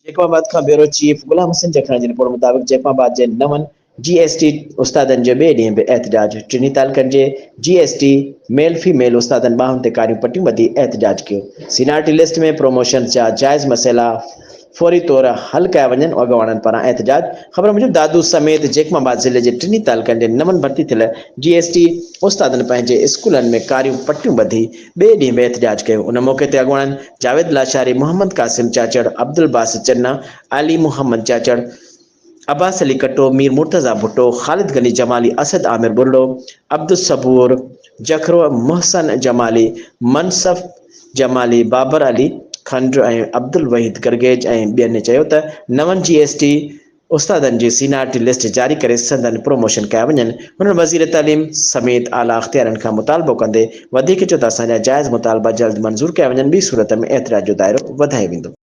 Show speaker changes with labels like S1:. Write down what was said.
S1: Jacob آباد کان bureau chief Ghulam Hussain Jakhrani جي رپورٽ مطابق جيڪب آباد جي نون جي ايس ٽي استادن جو ٻئي ڏينهن به احتجاج، ٽنهي تعلقن جي G S T male female استادن ٻانهن تي ڪاريون پٽيون ٻڌي احتجاج ڪيو، سينارٽي لسٽ ۾ پروموشنز جا جائز مسئلا فوري طور حل ڪيا وڃن، اڳواڻن پاران احتجاج، خبر موجب دادو سميت جيڪب آباد ضلعي جي ٽنهي تعلقن جي نون ڀرتي ٿيل جي ايس ٽي استادن پنهنجي اسڪولن ۾ ڪاريون پٽيون ٻڌي ٻئي ڏينهن به احتجاج ڪيو، ان موقعي تي اڳواڻن جاويد لاشاري، محمد قاسم چاچڙ، عبدالباسط چنا، علي محمد چاچڙ، عباس علي ڪٽو، مير مرتضيٰ ڀٽو، خالد غني جمالي، اسد عامر ٻرڙو، عبدالصبور جکرو، محسن جمالي، منصف جمالي، بابر علي کنڊ ۽ عبدالوحيد گرگيج ۽ ٻين چيو ته نون جي ايس ٽي استادن جي سينارٽي لسٽ جاري ڪري سندن پروموشن ڪيا وڃن. هنن وزير تعليم سميت اعليٰ اختيارين کان مطالبو ڪندي وڌيڪ چيو ته اسان جا جائز مطالبا جلد منظور ڪيا وڃن ٻي صورت ۾ احتجاج جو دائرو وڌايو ويندو.